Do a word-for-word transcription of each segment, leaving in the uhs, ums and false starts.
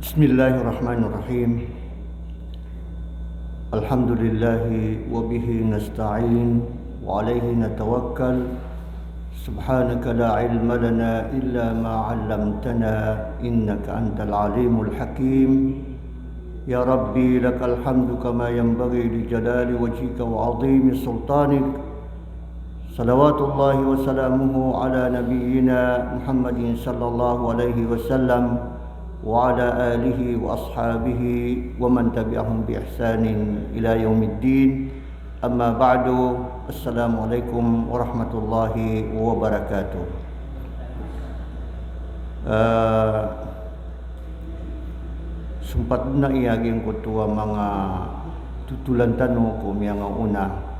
بسم الله الرحمن الرحيم. الحمد لله وبه نستعين وعليه نتوكل. سبحانك لا علم لنا إلا ما علمتنا إنك أنت العليم الحكيم. يا ربي لك الحمد كما ينبغي لجلال وجهك وعظيم سلطانك. صلوات الله وسلامه على نبينا محمد صلى الله عليه وسلم وعلى آله وأصحابه ومن تبعهم بإحسان إلى يوم الدين. أما بعد، السلام عليكم ورحمة الله وبركاته. Eh, sompat na iya giyangkoto a manga totolan tano ko miyangaona.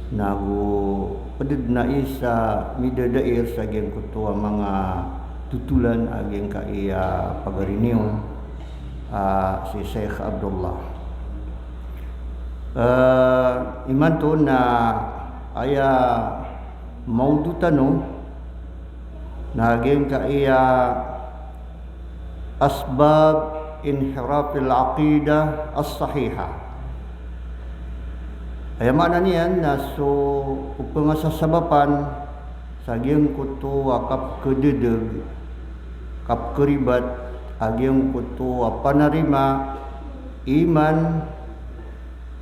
Nago pd na isa midadair sa giyangkoto a manga totolan a giyangkaya pagari niyo, ah, si Sheikh Abdullah. Eh, imanto na aya mawdu tano na giyangkaya asbab inhirafil aqidah as-sahihah. Aya maana niyan na so pngasasabapan sa giyangkoto a kapkdadg, kapkribat a giyangkoto a panarima iman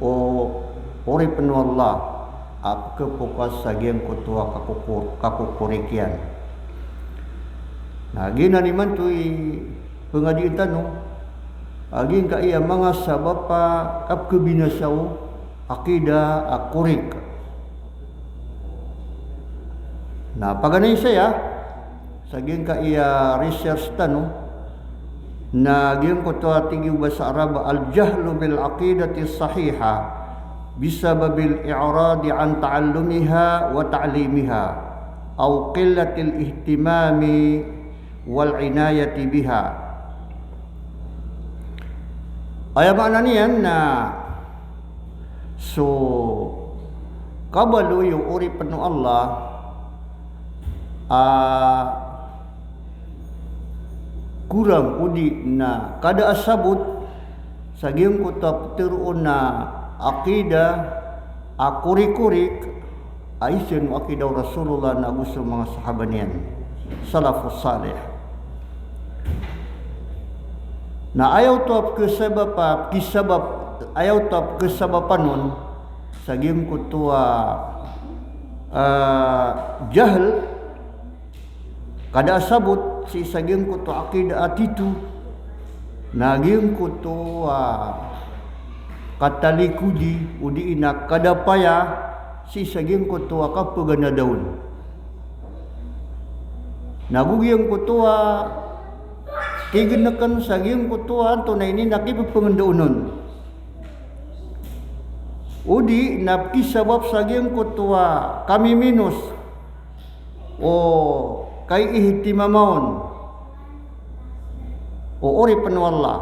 o oripn o Allah a pkhapokas sa giyangkoto a kakokor-, kakokorik iyan. Na giyanan imanto i pngadiin tano a giyangkaya manga sabap a kapkhabinasa o aqidah a korik. Na paganay saya sa giyangkaya research tano na giyangkoto a tig o basa Arab, al-jahlu bil aqidati sahiha bisababil i'radi an ta'allumiha wa ta'limiha aw qillatil ihtimami wal inayati biha. Aya maana niyan na so kabaloy o oripn o Allah a korang odi na kada a sabot sa giyangkoto a ptharoon a aqidah a korikorik a isa o aqidah o Rasulullah nago so manga sahaba niyan, salafus salih. Na aya oto a pkhasabapa, pkhisabap, aya oto a pkhasabapan on sa giyangkoto a, ah, jahl, kada a sabot sii sa giyangkoto a aqidah a tito, na giyangkoto a katalikodi odi na kadapaya sii sa giyangkoto a kapaganada on. Nago giyangkoto a kignkan sa giyangkoto a antonaa ini na kipphangndao on. Odi na pkhisabap sa giyangkoto a kamiminos o kaiihtimama on o oripn o Allah.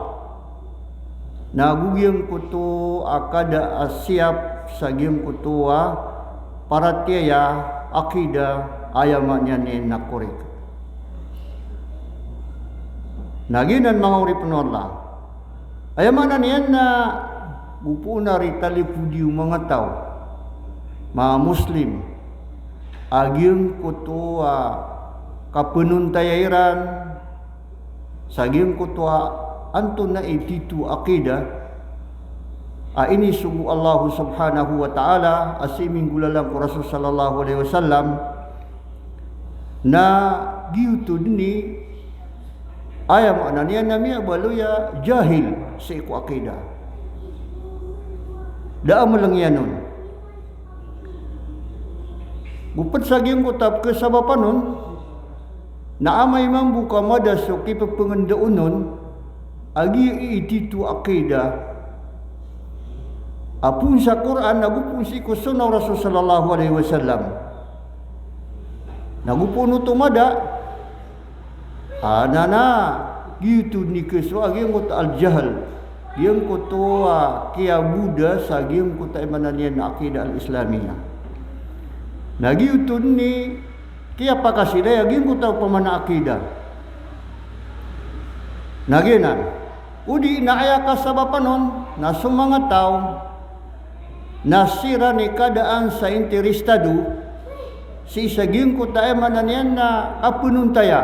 Nago giyangkoto a kada a siyap sa giyangkoto a paratiyaya, aqidah, aya maana niyan na korik. Na giyanan manga oripn o Allah. Aya maana niyan na go pn a ritalikodi o manga taw, manga Muslim, a giyangkoto a kapanontaya iran sa giyangkoto a antonaa i tito a aqidah a inisogo o Allah subhanahu wa ta'ala a sii minggolalan ko Rasul sallallahu alaihi wasallam. Na giyoto dn i, aya maana niyan na miyabaloy a jahil sii ko aqidah. Da a mlng iyan on. Go pd sa giyangkoto a pkhasabapan on, na amay mambo ka mada so kipphangndao on a giya i tito a aqidah a poon sa Qur'an ago poon sii ko sunnah o Rasul sallallahu alaihi wasallam. Nago poon oto mada, a, na, na giyoto dn i kaso a giyangkoto a al-jahl, giyangkoto a kiyaboda sa giyangkoto a aya maana niyan na aqidah al-Islamiyah. Na giyoto dn i kiyapakasilay a giyangkoto a opama na aqidah. Na giyanan. O di na aya kasabapan on, na so manga taw na siran i kadaan sa interesado sii sa giyangkoto a aya maana niyan na kapenontaya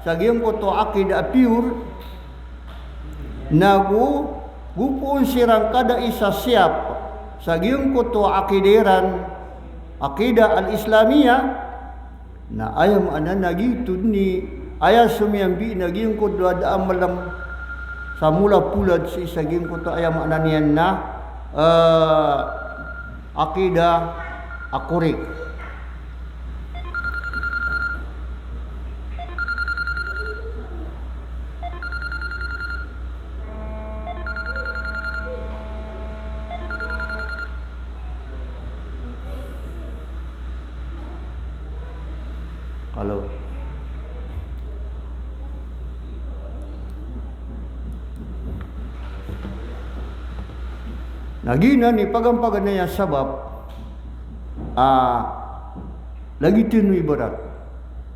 sa giyangkoto a akida a pure, na go, go poon siran kadai sa siyap sa giyangkoto a akida iran, akida al-Islamiyah, na aya maana na giyoto dn i aya somiyambi na giyangkoto a da a meleng sa mola polad sii sa giyangkoto a aya maana niyan na, eh, akida a korek. Kalo. Na giyanan i paganay-paganay a sabap a lagid tano ibarat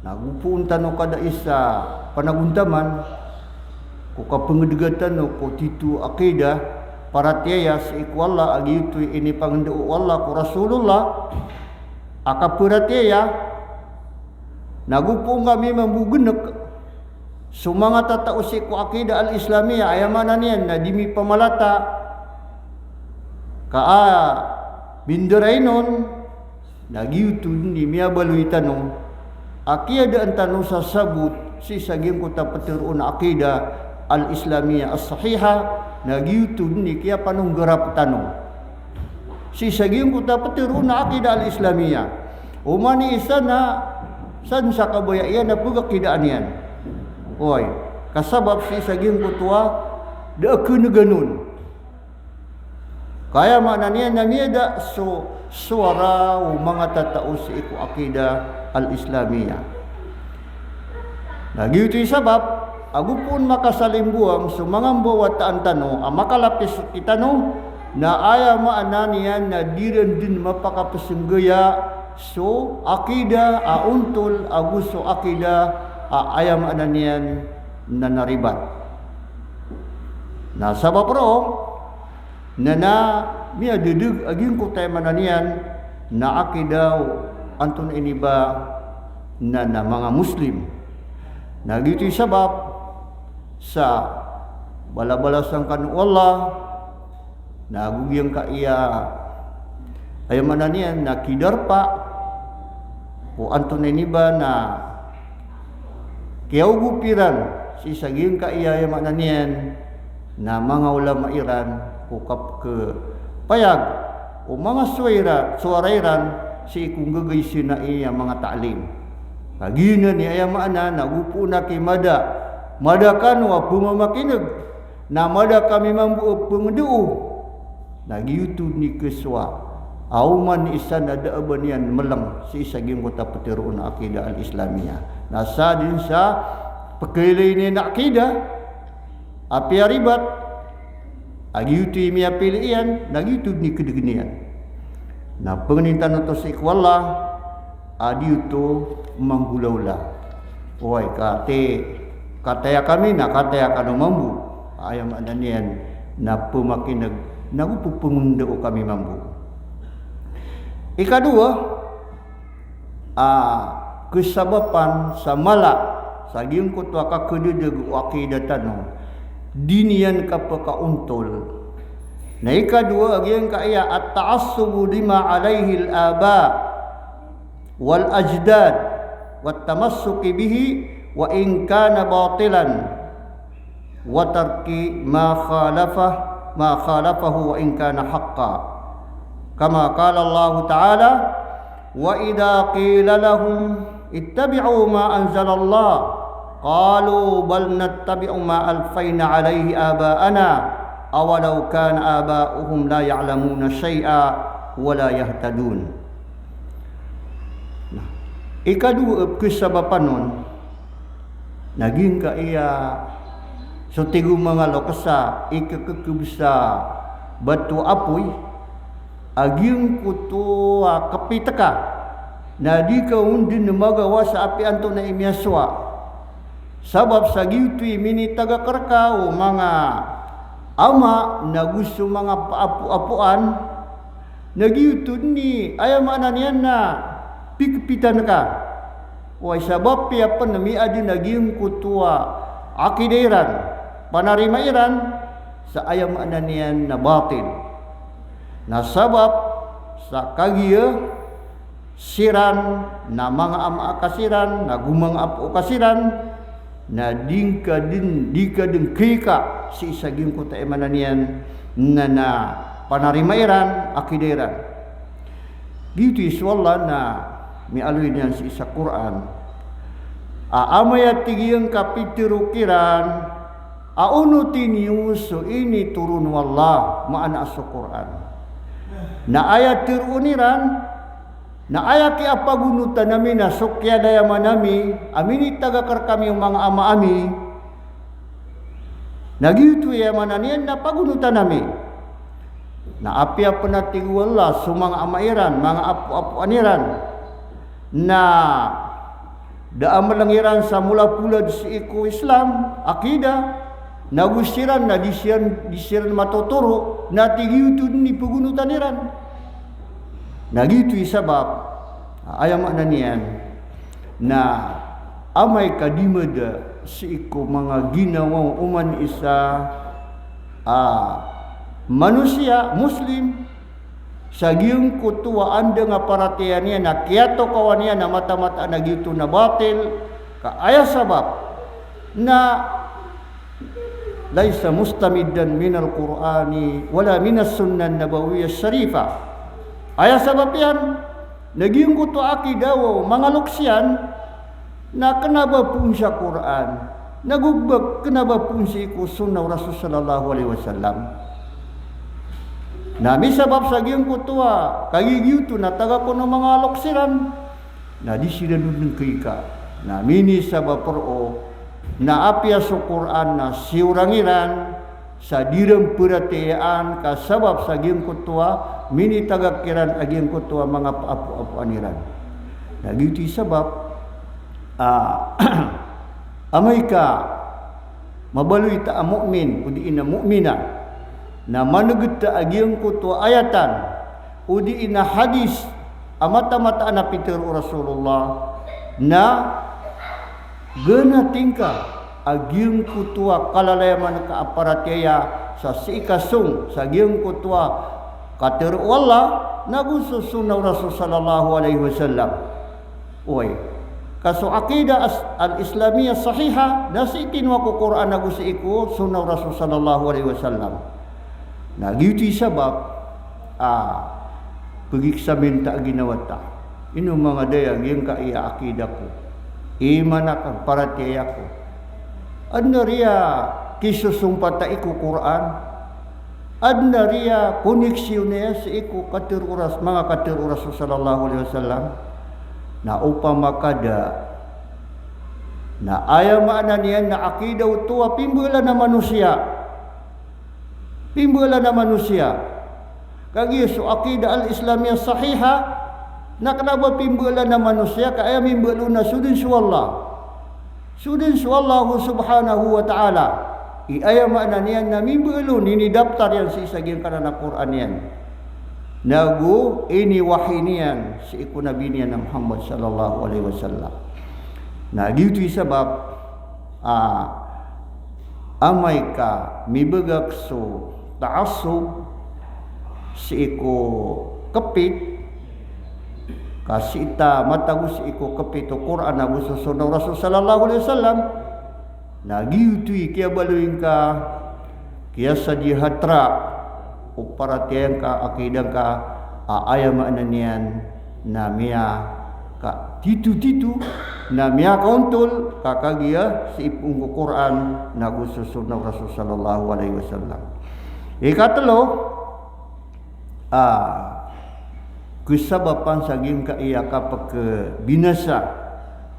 na go poon tano kadai sa panagontaman ko kapengedega tano ko tito a akida, paratiyaya sii ko Allah, a giyoto i inipangndao o Allah ko Rasulullah a kaparatiyaya, na go poon kami mambo genek so manga tatao sii ko akida al-Islamiyah, aya maana niyan na di mipamalata ka a bindarainon, na giyoto dn i miyabaloy tano a kiyadaan tano sa sabot sii sa giyangkoto a petero on a akida al-Islamiyah as-sahihah, na giyoto dn i kiyapanonggarap tano sii sa giyangkoto a petero on a akida al-Islamiyah. Oman i isa na san sa kabaya iyan a pegakidaan iyan. Oway, ka sabap sii sa giyangkoto a da a kenegan on. Ka aya maana niyan na miyada so sowara o manga tatao sii ko akida al-Islamiyah. Na giyoto i sabap ago poon makasalimbowang so manga mbawataan tano a makalapis kitano, na aya maana niyan na di ran dn mapakapesenggaya so akida a ontol ago so akida a aya maana niyan na naribat. Na sabap roo, na, na miyadedeg a giyangkoto a aya maana niyan na akida o antonaa ini ba na, na manga Muslim. Na giyoto i sabap sa balabalasan kano o Allah, na go giyangkaya aya maana niyan na kidarpa ko antonaa ini ba na kiyaogop iran sii sa giyangkaya aya maana niyan na manga ulama iran ko kapekepayag o manga sowara, sowara iran sii ko nggagaysina i a manga ta'lim. Ka giyanan i aya maana na go poon a kimada, mada kano a pemamakineg, na mada kami mambo a pengedao. Na giyoto dn i kesowa a oman i isa na da a ba niyan meleng sii sa giyangkoto a petero on a akida al-Islamiyah. Na sa dn sa pekailay niyan a akida a piyaribat a giyoto i miyapili iyan, na giyoto dn i kedegen iyan. Na pengnin tano oto sii ko Allah a di oto manggolawla. Oway, ka ti, kataya kami, na kataya kano mambo. Aya maana niyan na pemakineg, na go pepemendao kami mambo. Ikadowa a kesabapan sa mala sa giyangkoto a kakededeg o akida tano, di niyan kapekaontol. Na ikadowa a giyangkaya at-ta'assubu lima alayhi al-aba wal-ajdad, wat-tamassuki bihi wa in kana batilan, wa tarki ma khalafah, ma khalafahu wa in kana haqqa. Kama qala Allahu ta'ala, "Wa idza qila lahum ittabi'u ma anzalallah, qalu bal nattabi'u ma alfayna alayhi aba'ana, awalaw kana aba'uhum la ya'lamuna shay'a wa la yahtadun." Na, ikadowa a kesabapan on, na giyangkaya so tig o manga lokes a ikekekeb sa bato apoy, a giyangkoto a kepiteka, na di ka on den magawa sa apiya antonaa i miyasowa. Sabap sa giyoto i minitagak rka o manga ama nago so manga paapoapoan, na giyoto dn i aya maana niyan na pikpitan ka. Oway, sabap iyan pn miyaadn a giyangkoto a akida iran, panarima iran, sa aya maana niyan na batil. Na sabap sa kagiya siran na manga ama ka siran, nago manga apo ka siran, na di ngka dn, di ka dn khaika sii sa giyangkoto a aya maana niyan na, na panarima iran, akida iran. Giyoto i so Allah na miyaaloy niyan sii sa Qur'an a amay a tig iyan ka pitharo kiran a onoti niyo so initoron o Allah, maana so Qur'an. Na aya tharoon iran, na aya kiyapagonotan ami na so kiyalayaman ami a minitagak rkami o manga ama ami, na giyoto i aya maana niyan na pagonotan ami. Na apiya pn a tig o Allah so manga ama iran, manga apoapoan iran, na da a mlng iran sa molapolad sii ko Islam, akida, nago siran na di siran, di siran matotoro, na tig iyan oto dn i pagonotan iran. Na giyoto i sabap, aya maana niyan na amay ka di mada sii ko manga ginawa o oman i isa a manosiya Muslim, sa giyangkoto a andang a paratiyaya niyan na kiyatokawan iyan a mataan-mataan a giyoto na batil, ka aya sabap na laysa mustamiddan minal Qur'ani wala minas sunnah nabawiyyah sharifah. Aya sabap iyan na giyangkoto a akida o manga loks iyan na kna ba poon sa Qur'an, nago ba kna ba poon sii ko sunnah o Rasul sallallahu alaihi wasallam. Na misabap sa giyangkoto a kagiya giyoto na tagakon o manga loks iran, na di siran dn khaika. Na minisabap roo na apiya so Qur'an na siyorang iran sa di ran paratiyayaan ka sabap sa giyangkoto a minitagak iran a giyangkoto a manga paapoapoan iran. Na giyoto i sabap a amay ka mabaloy ta a mu'min odi na mu'mina na mangt ta a giyangkoto a ayatan odi na hadis a mataan-mataan a pitharo o Rasulullah, na ganatin ka a giyangkoto a kalalayaman ka a paratiyaya sa sii ka song sa giyangkoto a katharo o Allah nago so sunnah o Rasul sallallahu alaihi wasallam. Oway, ka so akida as-, al-Islamiyah sahiha na sii tinowa ko Qur'an nago sii ko sunnah o Rasul sallallahu alaihi wasallam. Na giyoto i sabap a pagiksamin ta a ginawa ta. Ino manga dayag, giyangkai a akida ko, iman akn, paratiyaya ko, adn a riya kisosompata i ko Qur'an, adn a riya koneksyon iyan sii ko katharo o Ras-, manga katharo o Rasul sallallahu alaihi wasallam. Na opama ka da, na aya maana niyan na akida oto a pimbaalan a manosiya. Pimbaalan a manosiya. Kagiya so akida al-Islamiyah sahiha na kna ba pimbaalan a manosiya, ka aya mimbaal on na so dn so Allah. So dn so Allah subhanahu wa ta'ala. I aya maana niyan na mimbaal on, inidaptar iyan sii sa giyangkanan a Qur'an iyan, nago iniwahi niyan sii ko Nabi niyan a Muhammad sallallahu alaihi wasallam. Na giyoto i sabap a amay ka mibagak so ta'assub sii ko kepit, ka sii ta matago sii ko kepit o Qur'an ago so sunnah o Rasul sallallahu alaihi wasallam, na giyoto i kiyabaloy ngka, kiyasadiya hatra o paratiyaya ngka, akida ngka, a aya maana niyan na miyakatitotito, na miyakaontol ka kagiya sii poon ko Qur'an nago so sunnah o Rasul sallallahu alaihi wasallam. Ikatlo a kasabapan sa giyangkai a kapekebinasa,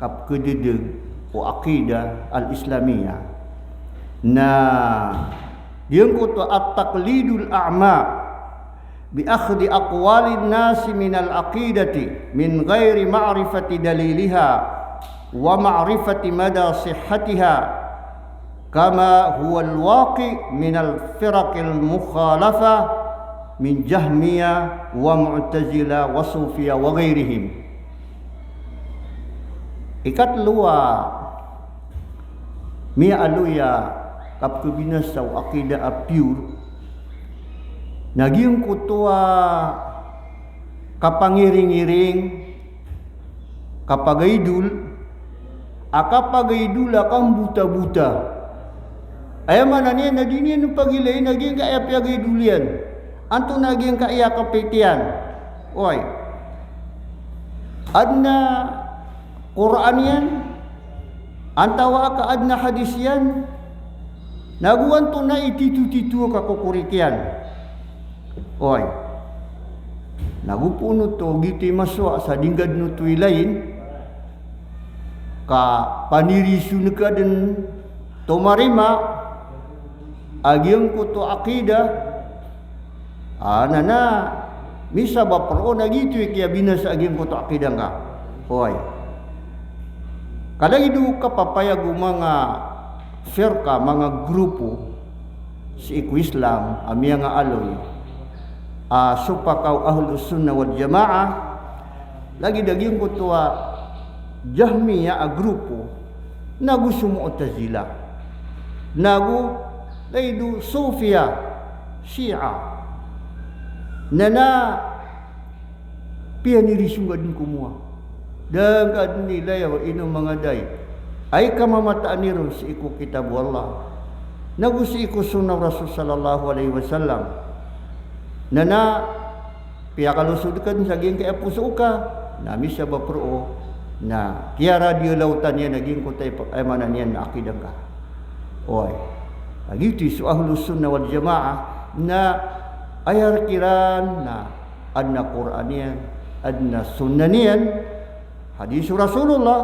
kapekedidig o akida al-Islamiyah, na giyangkoto a at-taqlidul a'ma bi akhdhi aqwalin nasi minal aqidati min ghairi ma'rifati daliliha. wa ma'rifati mada sihhatiha, kama huwa al-waqi' min al-firaq al-mukhalafa min Jahmiyyah wa Mu'tazilah wa Sufiyyah wa ghayrihim. Ikatlo a miyaaloy a kapkhabinasa o aqidah a pure na giyangkoto a kapangiringiring, kapagaidol, a kapagaidol a kambotabota. Aya maana niyan na di niyan pagilay na giyangkaya piyagaidol iyan. Antonaa giyangkaya kapit iyan? Oway. Adn a Qur'an iyan, antawaa ka adn a hadith iyan, nago antonaa i titotito a kakokorit iyan. Oway. Nago poon oto giyoto i masowa sa di ngka dn oto ilayin ka paniriso ngka dn tomarima a giyangkoto a aqidah, a, na, na misabap roo na giyoto i kiyabinasa a giyangkoto a aqidah ngka. Oway. Ka lagid o kapapayag o manga firqa, manga grupo sii ko Islam a miyangaaloy a sopak o Ahlus Sunnah wal Jamaah, lagid a giyangkoto a Jahmiyyah a grupo, nago so Mu'tazilah, nago lagid o Sufiyyah, Shia. Na, na piyaniriso ngka dn komowa. Da ngka dn ilay a ino manga day a ika mamataan iron sii ko kitab o Allah nago sii ko sunnah o Rasul sallallahu alaihi wasallam. Na, na piyakalosod ka dn sa giyangkaya poso ka, na misabap roo na kiyaradiya lawtan iyan a giyangkoto a aya maana niyan na aqidah ngka. Oway. A giyoto i so Ahlus Sunnah wal Jamaah na aya rk iran na adn a Qur'an iyan, adn a sunnah niyan, hadith o Rasulullah,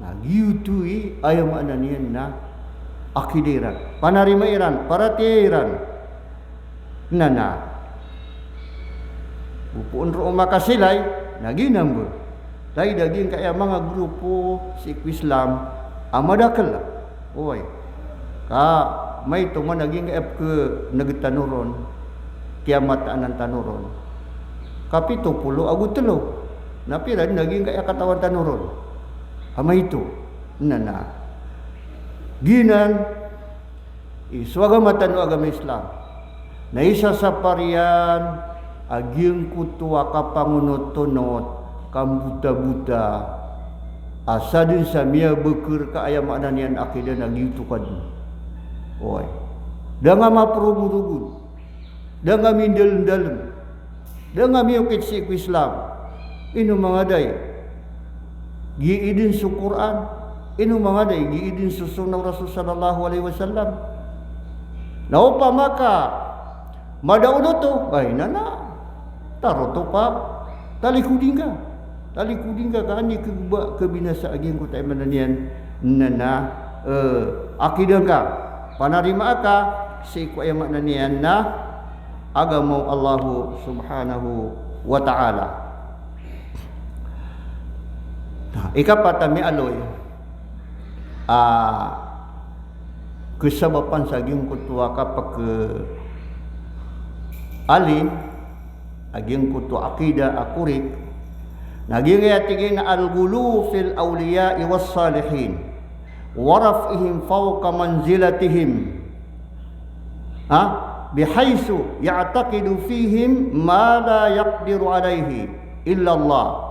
na giyoto i aya maana niyan na aqidah iran, panarima iran, paratiyaya iran. Na, na. Bo poon roo makasilay, na giyanan bo. Lagid a giyangkaya manga grupo sii ko Islam a madakl. Oway. Ka maito man a giyangkaya pkhan'g tano ron, kiyamataanan tano ron, ka pito polo ago tlo. Na pira dn a giyangkaya katawan tano ron a maito? Na, na. Giyanan i so agama tano a agama Islam na isasapar iyan a giyangkoto a kapangonotonot, kambotabota, a sadn sa miyabakr ka aya maana niyan aqidah na giyoto ka dn. Oway. Da ngka maprogorogod. Da ngka mindalndalm. Da ngka miyokit sii ko Islam. Ino manga day, giya idn so Qur'an. Ino manga day, giya idn so sunnah o Rasul sallallahu alaihi wasallam. Na opama ka madaon oto, ay, na, na. Taro oto pa, talikodi ngka. Talikodi ngka ka an i khababa, khabinasa a giyangkoto a aya maana niyan na, na, eh, aqidah ngka. Panarimaa ka sii ko aya maana niyan na agama o Allah subhanahu wa ta'ala. Na, ikapat a miyaaloy a kasabapan sa giyangkoto a kapakaalin a giyangkoto a aqidah a korik, na giyangkaya tig iyan a al-ghuluw fil awliya'i was salihin wa raf'ihim fawqa manzilatihim, ha? Bihaythu ya'taqidu fihim ma la yaqdiru alaihi illa Allah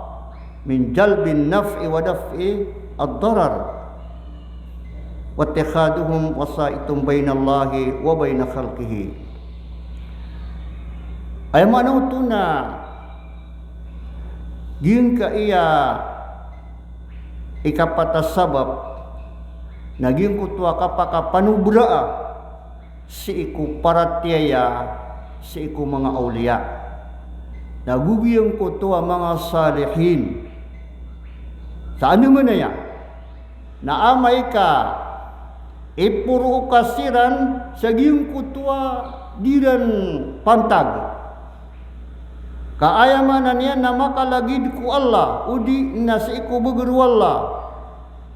min jalbin naf'i wa daf'i ad-darar, wa ittikhaduhum wasa'itun bainallahi wa baina khalqihi. Aya maana oto na giyangkaya ikapat a sabap na giyangkoto a kapakapanobraa sii ko paratiyaya sii ko manga awliya. Na go giyangkoto a manga salihin. Sa andamanaya na amay ka iporo ka siran sa giyangkoto a di ran pantag. Ka aya maana niyan na makalagid ko Allah, odi na sii ko bagr o Allah.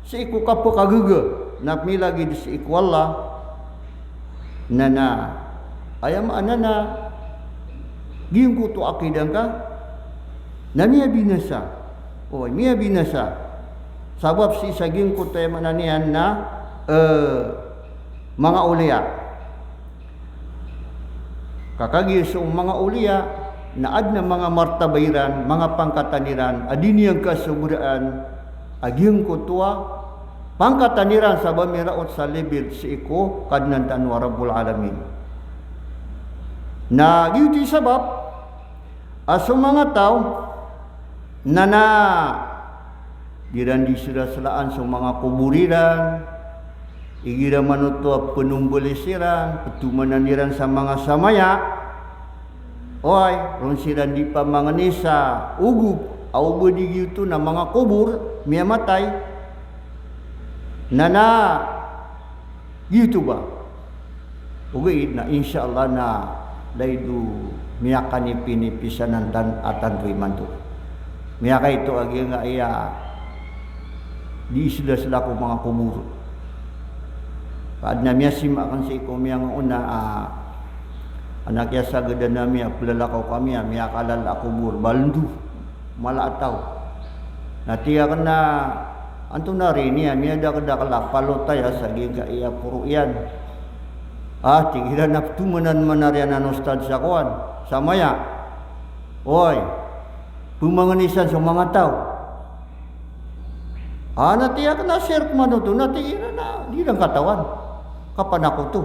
sii ko kapakagaga, na milagid sii ko Allah, na, na, aya maana na giyangkoto a aqidah ngka na miyabinasa. Oway, miyabinasa. Sabap sii sa giyangkoto, aya maana niyan na, eh, manga awliya. Ka kagiya so manga awliya na adn a manga martaba iran, manga pangkatan iran a di niyan kasobraan a giyangkoto a pangkatan iran, sabap miraot sa level sii ko Kadnan tano a Rabbul Alamin. Na giyoto i sabap a so manga taw na, na di iran di sela-selaan so manga kobor iran, igira man oto a penombolis iran, petomanan iran sa manga samaya. Oway, ron siran di pamangni sa ogop a oba di giyoto na manga kobor, miyamatay. Na, na giyoto ba. Ogaid na insha Allah na laido miyakanipinipisan antan, a tanto imanto. Miyakaito a giyangkaya di isela-sela ko manga kobor. Ka adn a miyasima akn sii ko miyangaona a, a na kiyasagadan ami a pelalakaw kami a miyakalala a kobor, balndo, mala a taw. Na tig akn a, antonaa ri ini a miyadakdakel a palotay a sa giyangkaya poro iyan? Ah, tig iran a petomanan man ari anan ustad sa kowan, samaya. Oway, pemangni san so manga taw. Ah, na tig akn a shirk man oto, na tig iran a di iran katawan. Kapanakoto.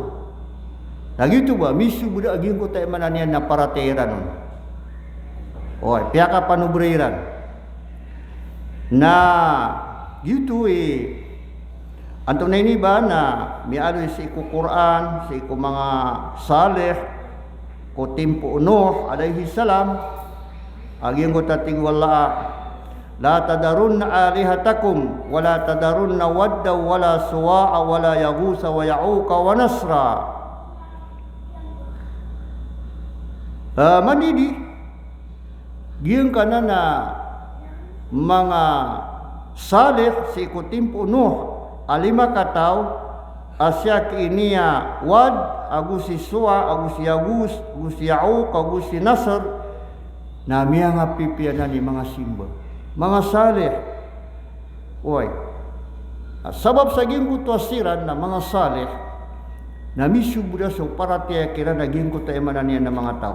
Na giyoto ba, misobra a giyangkoto, aya maana niyan na paratiyaya iran on. Oway, piyakapanobra iran. Na giyoto i, antonaa ini ba na miyaaloy sii ko Qur'an, sii ko manga salih ko timpo o Nuh alayhis salam, a giyangkoto a tig o Allah a, "La tadharunna alihatakum, wa la tadharunna Waddan, wa la Suwa'a, wa la Yaghutha, wa Ya'uqa, wa Nasra." Ah, mandidi giyangkanan a manga salih sii ko timpo o Nuh a lima kataw a siyaki ini a Wad, ago si Suwa, ago si Yaghus, ago si Ya'uq, ago si Nasr, na miyangapipiya anan i manga simba, manga salih. Oway. Sabap sa giyangkoto a siran na manga salih, na misobra so paratiyaya kiran a giyangkoto, aya maana niyan na manga taw,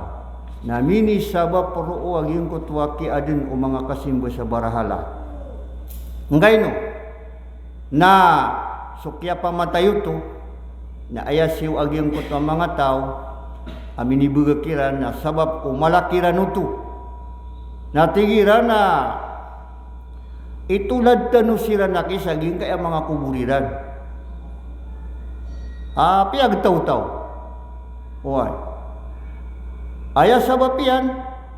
na minisabap roo a giyangkoto a kiyaadn o manga kasimba sa barahala. Angkaino? Na so kiyapamatay oto, na aya siyo a giyangkoto a manga taw a minibagak iran na sabap ko mala kiran oto. Na tig iran a itolad tano siran aki sa giyangkaya manga kobor iran a piyagtawtaw. Oway. Aya sabap iyan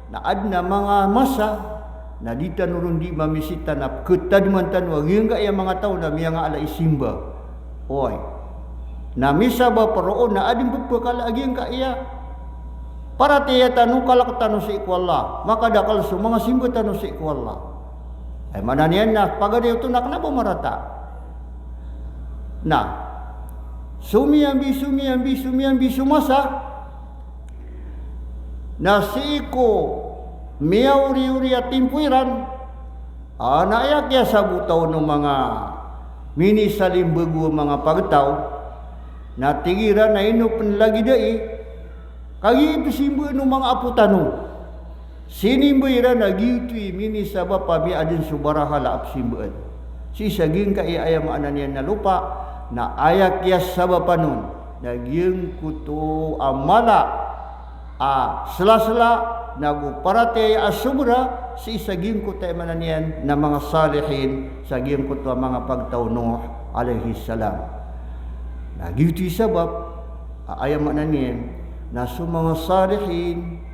na adn a manga masa na di tano ron di mamisita na pkhatadman tano a giyangkaya manga taw na miyangaala i simba. Oway. Na misabap roo na adn pphakala a giyangkaya paratiyaya tano, kalk tano sii ko Allah. Makadakl so manga simba tano sii ko Allah. Aya maana niyan na paganay oto na kna ba marata. Na so miyambi, so miyambi, so miyambi so masa, na sii ko miyaoriori a timpo iran, a, na aya kiyasabota on o manga minisalimbag o manga pagtaw, na tig iran a ino pn lagid ai, kagiya psimbaan o manga apo tano. Sinimba iran a giyoto i minisabap a miyaadn so barahala a psimbaan. Sii sa giyangkaya, aya maana niyan na lopa, na aya kiyasabapan on na giyangkoto a mala a slasla, nago paratiyaya a sobra, sii sa giyangkoto, aya maana niyan na manga salihin, sa giyangkoto a manga pagtaw o Nuh alayhis salam. Na giyoto i sabap a, aya maana niyan na so manga salihin,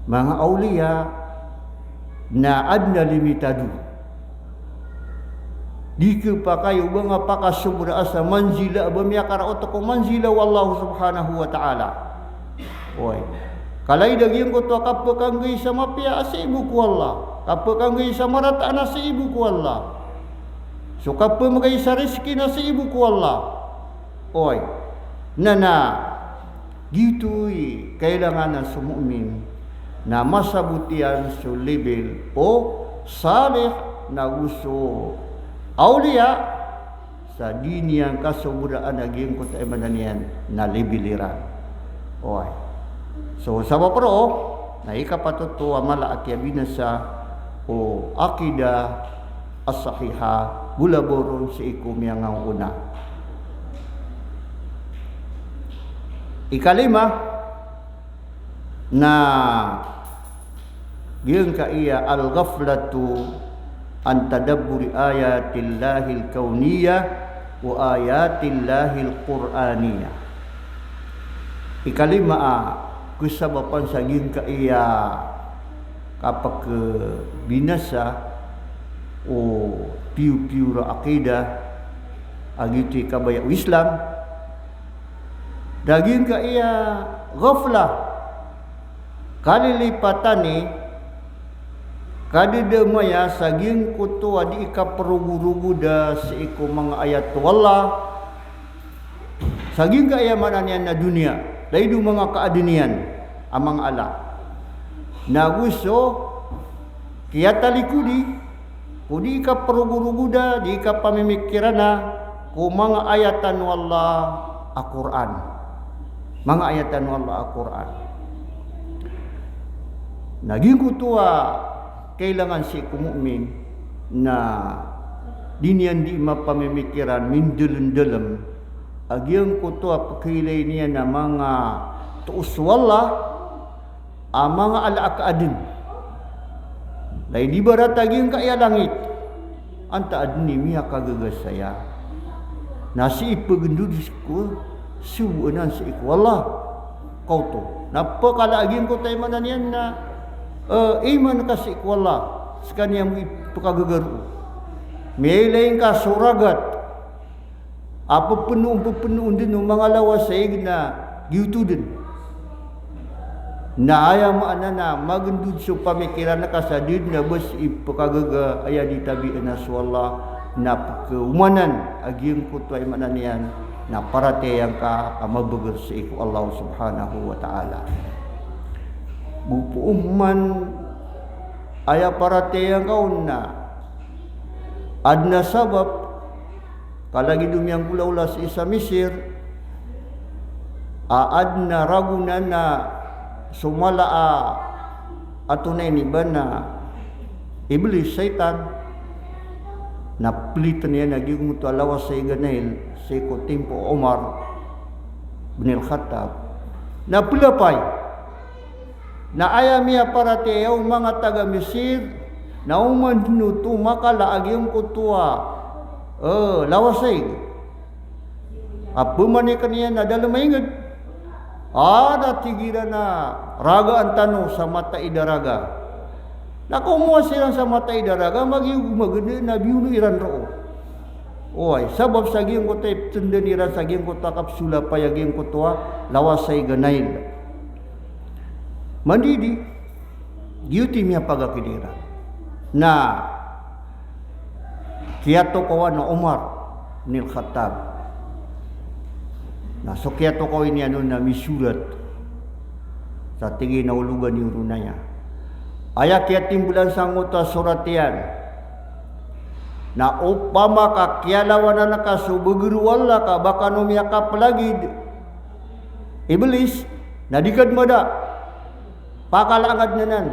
manga awliya, na adn a limitado. Di khapakay o ba nga pakasobra a sa manzila a ba miyakaraot ko manzila o Allah subhanahu wa ta'ala. Oway. Kalaid a giyangkoto a kapkhanggay sa mapiya a sii bo ko Allah. Kapkhanggay sa marata na sii bo ko Allah. So kapemegay sa rizki na sii bo ko Allah. Oy. Na, na, giyoto i kailangan a so mu'min na masabot iyan so level o salih na go so awliya sa di niyan kasobraan a giyangkoto a aya maana niyan na level iran. Oy. So sabap roo na ikapatot o mala a kiyabinasa o aqidah as-sahiha, bo labaw ron sii ko miyangaoona. Ikalima na giyangkaya al-ghaflatu an tadabburi ayatillahil kawniyah wa ayatillahil qur'aniyah. Ikalima a kasabapan sa giyangkaya kapekebinasa o piyopiyor a aqidah a giyoto i kabaya o Islam, da giyangkaya ghaflah, kalilipatani, kadedemaya sa giyangkoto a di kaperogodogoda sii ko manga ayat o Allah, sa giyangkaya maana niyan na doniya, lagid o manga kaaden iyan a manga ala. Na go so kiyatalikodi ko di kaperogodogoda, di kapamimikirana ko manga ayatan o Allah a Qur'an. Manga ayatan o Allah a Qur'an. Na giyangkoto a kailangan sii ko mu'min na di niyan di mapamimikiran, mindelendalem a giyangkoto a pekailay niyan a manga toos o Allah a manga ala a kaaden. Lagid ibarat a giyangkaya langit, antaa den i miyakagaga saya na sii pegendod ko sobo anan sii ko Allah. Kaoto na pekala a giyangkoto a aya maana niyan na, eh, iman ka sii ko Allah, sekaniyan bo i pekagaga roo. Miyailay ngka so ragat a pepenoon, pepenoon den o manga lawas a ig na giyoto den. Na aya maana na magendod so pamikiran ka sa di den a ba sii pekagaga, aya di tabian a so Allah na pekeomanan a giyangkoto a aya maana niyan na paratiyaya ngka a mabeger sii ko Allah subhanahu wa ta'ala. Bo peoman aya paratiyaya ngka on na aden a sabap ka lagid o miyanggolawla sii sa Misir a aden a ragon a na so mala a, antonaa ini ba na, Iblis, Saitan, na peliten iyan a giyangkoto a lawas a ig a Nile sii ko timpo o Omar bin al-Khattab. Na pelapay. Na aya miyaparatiyaya o manga taga Misir na oman den oto makala a giyangkoto a, eh, lawas a ig a pemaniken iyan a dalem a inged. A, na tig iran a ragaan tano sa mataid a raga. Na kaoma siran sa mataid a raga, magiyog magede na biyono iran roo. Oway, sabap sa giyangkoto a ipetenden iran sa giyangkoto a kapsolapay a giyangkoto a lawas a ig a Nile. Mandidi, giyoto i miyapagakid iran. Na kiyatokawan o Omar bin Khattab. Na so kiyatokawi niyan on na misorat. Sa tig iyan a ologan iyo ron aya. Aya kiyatimbolan sangkoto a sorat iyan na opama ka kiyalawanan ka so beger o Allah ka ba kano miyakapelagid Iblis, na di ka den mada. Pakala angad nanan.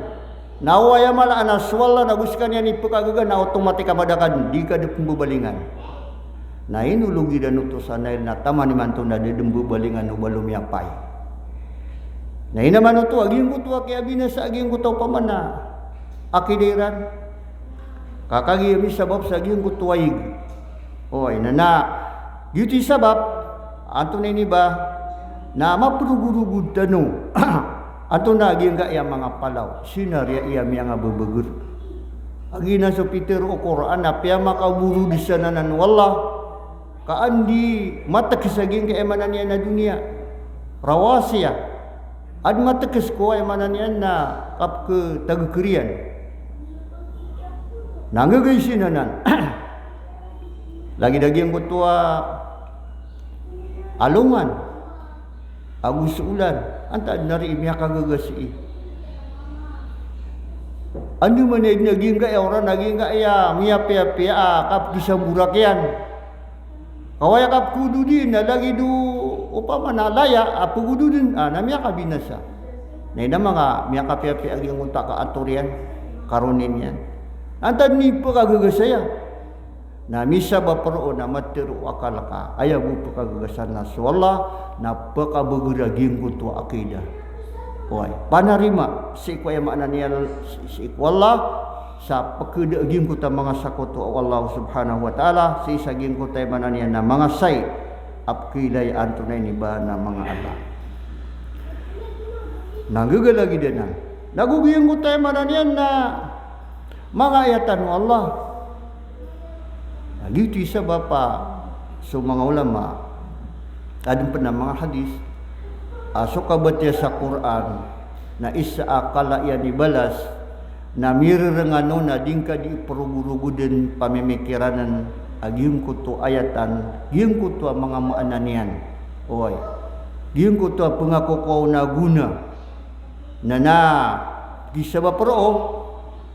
Na o aya mala a na so Allah na go sekaniyan i pekagaga na automatic a mada ka den, di ka den pembebalingan. Na inologi den oto sa Nile na taman imanto na di den bebalingan o ba lomiyapay. Na ino man oto a giyangkoto a kiyabinasa a giyangkoto a opama na aqidah iran. Ka kagiya misabap sa giyangkoto a ig. Oway, na, na giyoto i sabap, antonaa ini ba, na maperogorogod tano. Antonaa giyangkaya manga palaw, sinariya iya miyangabebeger. A giyanan so pitero o Qur'an, na piyamakaborodisan anan o Allah. Ka an di matekes a giyangkaya aya maana niyan a doniya. Rawasiya. An di matekes ko aya maana niyan na kapeketagekeriyan. Na nggagaisi nanan. Lagid a giyangkoto a alongan ago so olan, antaa dn a ri miyakagaga sii. Andamanaya dn a giyangkaya oran a giyangkaya miyapiyapiya a kapkisamborak iyan. Ka aya kapkododin na lagid o opama na laya a pgododin, a, na miyakabinasa. Na ino manga miyakapiyapiya a giyangkoto a kaator iyan, karoni niyan. Antaa dn i pkagaga saya. Na misabap roo na matero o akal ka, aya bo pkagagasan na so Allah, na pkabagr a giyangkoto a aqidah. Oway, panarima sii ko, aya maana niyan, sii ko Allah, sa pkhada a giyangkoto a manga sakoto o Allah subhanahu wa ta'ala, sii sa giyangkoto, aya maana niyan, na manga sai a pkhailay a antonaa ini ba na manga Allah. Na gagaga lagid anan. Na go giyangkoto, aya maana niyan, na manga ayatan o Allah. Na giyoto i sabap a so manga ulama, adn pn a manga hadith, a so kabatiya sa Qur'an na isa a kala iyan i balas, na mirrngan on a di ngka di progorogodn, pamimikirann a giyangkoto a ayatan, giyangkoto a manga maana niyan. Oway. Giyangkoto a pngakokowa on a gona. Na, na, di sabap roo,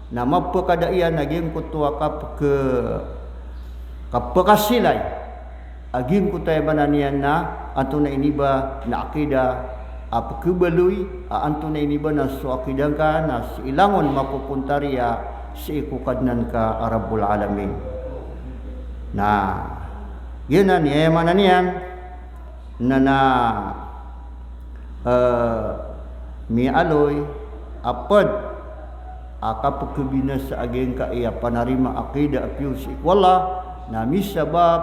na mapkada iyan a giyangkoto a kapk-, kapkasilay a giyangkoto, aya maana niyan, na antonaa ini ba na aqidah a pkhabaloy, a antonaa ini ba na so aqidah ngka na sii langon mapopontariya sii ko Kadnan ka a Rabbul Alamin. Na giyanan i, aya maana niyan, na, na, eh, miyaaloy a pd a kapkhabinasa a giyangkaya panarima a aqidah a pure sii ko Allah, na misabap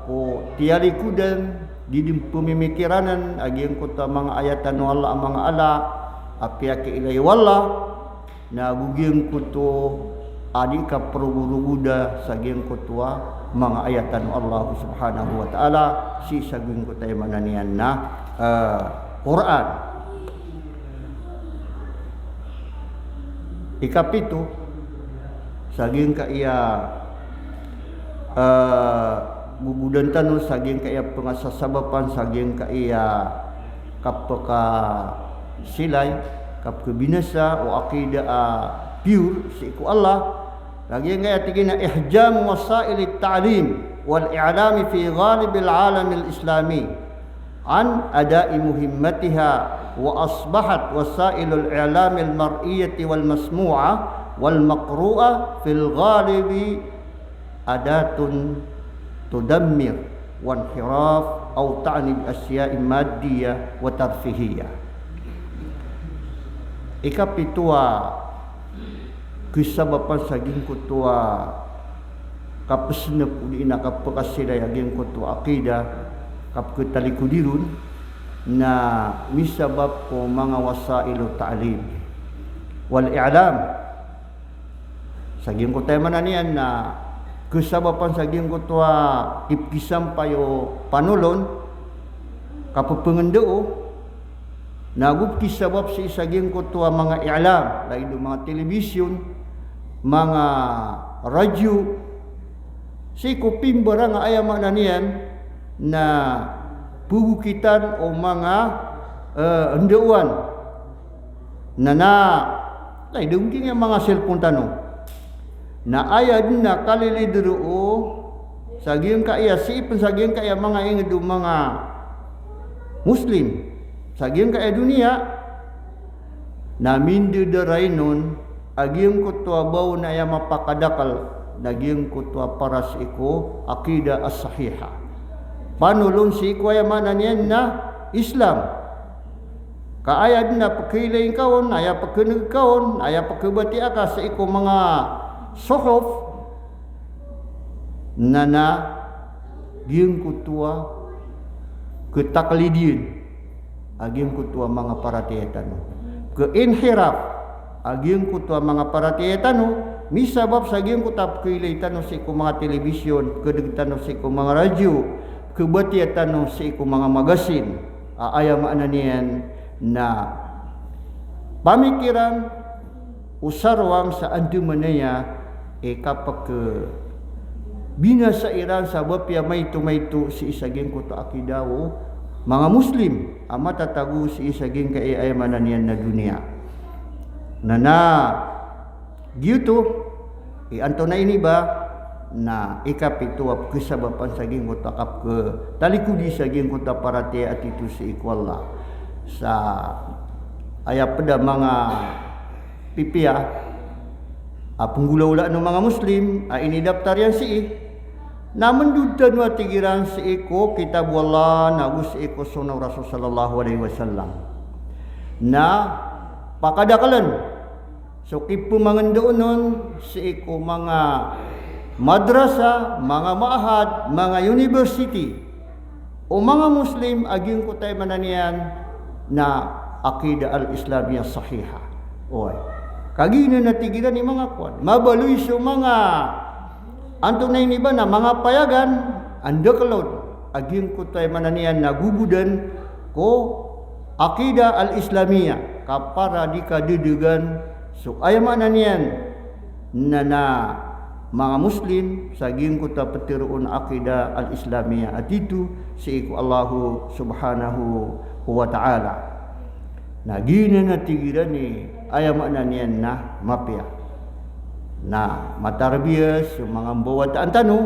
ko tiyalikodan, di dn pmimikirann a giyangkoto a manga ayatan o Allah a manga ala a piyakiilay o Allah, na go giyangkoto a di kaprogorogoda sa giyangkoto a manga ayatan o Allah subhanahu wa ta'ala, sii sa giyangkoto, aya maana niyan, na, eh, Qur'an. Ikapito, sa giyangkaya, eh, gogodan tano, sa giyangkaya pngasasabapan sa giyangkaya kapkasilay, kapkabinasa o aqidah a pure sii ko Allah. Lagid angkaya tig iyan a ihjam wasail at-ta'lim wal i'lam fi ghalib al-alam al-islami an ada'i muhimmatiha, wa asbahat wasail al-i'lam al-mar'iyyah wal masmu'ah wal maqru'ah fil ghalib adatun tudammir wa inhiraf aw ta'ni bi asya'i maddiyyah wa tarfihiyyah. Ikapito a kisabapan sa giyangkoto a kapsnp odi na kapkasilay a giyangkoto a aqidah, kapkatalikodi ron, na misabap ko manga wasailut ta'lim wal i'lam. Sa giyangkoto, aya maana niyan na kisabapan sa giyangkoto a kipkisampay o panolon, kapepengendo, na go kisabap sii sa giyangkoto a manga i'lam, lagid o manga telebisyon, manga radyo, sii ko pimbarang a, aya maana niyan na pegokitan o manga, eh, endaowan. Na, na, lagid o giyangkaya manga cellphone tano. Na aya den a kalilid roo sa giyangkaya, sii pen sa giyangkaya manga inged o manga Muslim sa giyangkaya doniya, na mindedarain on a giyangkoto a ba on aya mapakadakel na giyangkoto a para sii ko aqidah as-sahiha. Panolon sii ko, aya maana niyan na, Islam. Ka aya den a pekeilay ngka on, aya pekeneg ka on, aya pekebatiya ka sii ko manga sohof, na, na giyangkoto a ketaklidin a giyangkoto a manga paratiyaya tano. Keinhiraf a giyangkoto a manga paratiyaya tano, misabap sa giyangkoto a pekeilay tano sii ko manga telebisyon, pekeneg tano sii ko manga radyo, pekebatiya tano sii ko manga magasin. A, aya maana niyan na pamikiran o sarwang sa andamanaya i kapeke-, binasa iran sa ba piya maito-maito sii sa giyangkoto a akida o manga Muslim a matatago sii sa giyangkai a aya maana niyan na doniya. Na, na giyoto i antonaa ini ba na ikapito a pkhasabapan sa giyangkoto a kapkhatalikodi sa giyangkoto a paratiyaya a tito sii ko Allah. Sa aya pd a manga pipiya a pnggolawlaan o manga Muslim a inidaptar iyan sii, na mndod tano a tig iran sii ko kitab o Allah na go sii ko sunnah o Rasul sallallahu alaihi wasallam. Na pakadakln so kipmangndao on sii ko manga madrasa, manga ma'had, manga university o manga Muslim a giyangkoto a aya maana niyan na aqidah al-Islamiyah sahiha. Oway. Kagiya na tig iran i manga kowan, mabaloy so manga antonaa ini ba na manga payagan a ndakl on a giyangkoto a aya maana niyan na gogodan ko aqidah al-Islamiyah, ka para di kadadagan so aya maana niyan na, na manga Muslim sa giyangkoto a ptharoon a aqidah al-Islamiyah a tito sii ko Allah subhanahu wa ta'ala. Na giyanan a tig iran i aya maana niyan na mapiya. Na matarbiya so manga mbawataan tano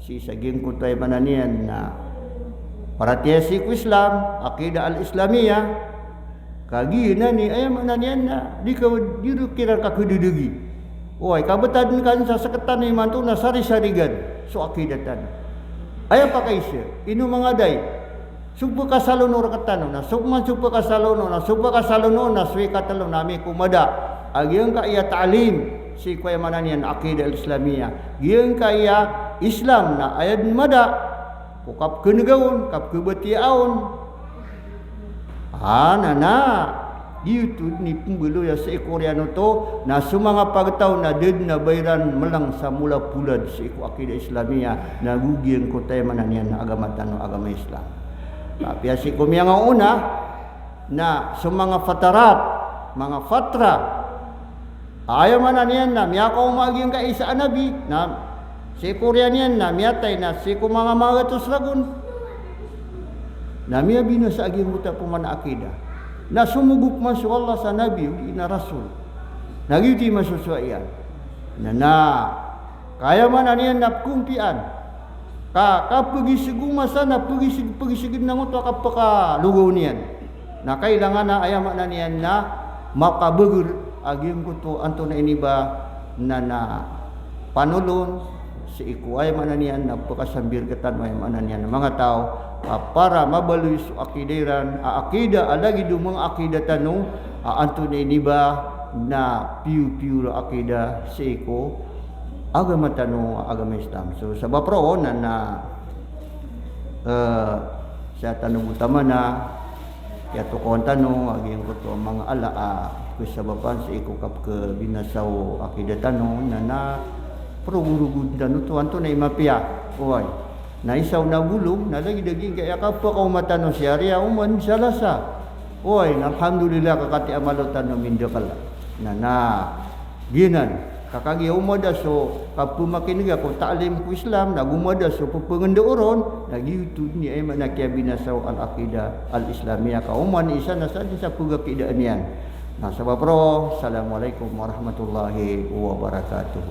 sii sa giyangkoto a aya maana niyan na paratiyaya sii ko Islam, aqidah al-Islamiyah. Kagiya na aya maana niyan na di ka, di ro kiran kakhdadagi. Oway, kabtad ka sa sktano imanto na sarisarigan so aqidah tano. Aya pakaiza, ino manga dai. So pkasalono rktano na, so man so pkasalono na, so pkasalono na, so ikatlo na miyakaoma a giyangkaya ta'lim sii ko aya maana niyan aqidah al-Islamiyah. Giyangkaya Islam na aya dn mada ko kapkhanega on, kapkhabatiyaa on. A, na, na giyoto dn i pmbaloya sii ko oriyan oto, na so manga pagtaw na da dn a ba iran mlng sa mula polad sii ko aqidah Islamiyah, na go giyangkoto a aya maana niyan na agama tano, agama Islam. Apiya sii ko miyangaoona, na so manga fatarat, manga fatra, aya maana niyan na miyakaoma a giyangkai isa a nabi, na sii ko oriyan iyan na miyatay na sii ko manga magatos ragon. Na miyabinasa a giyangkoto a pman a aqidah. Na somogop man so Allah sa nabi, odi na rasul. Na giyoto i masosowa iyan. Na, na, ka aya maana niyan na pkompian. Ka, ka pgisg o masa na pgisg, pgisg dn angkoto a kapkalogaw niyan. Na kailangan a aya maana niyan na makabagr a giyangkoto antonaa ini ba na, na panolon sii ko aya maana niyan na pkasambir rktano aya maana niyan na manga taw a para mabaloy so aqidah iran a aqidah a lagid o manga aqidah tano a antonaa ini ba na piyo-piyor a aqidah sii ko agama tano, agama Islam. So sabap roo na, na, eh, saya tano bo taman a kiyatokawan tano a giyangkoto a manga ala a kasabapan sii ko kapkhabinasa o aqidah tano, na, na progorogod tano oto antonaa i mapiya. Oway. Na isa on a bolong na lagid a giyangkaya kapkaoma tano sii ari a oman Salasa. Oway, na alhamdulillah ka katii a malo tano mindakl. Na, na giyanan, ka kagiya o mada so kapmakinega ko ta'lim ko Islam, na go mada so pphangndao ron, na giyoto dn i aya maana kiyabinasa o al-aqidah al-Islamiyah, ka oman isa na sadn sa pagakidaan iyan. Na sabap roo, assalamu alaikum warahmatullahi wabarakatuh.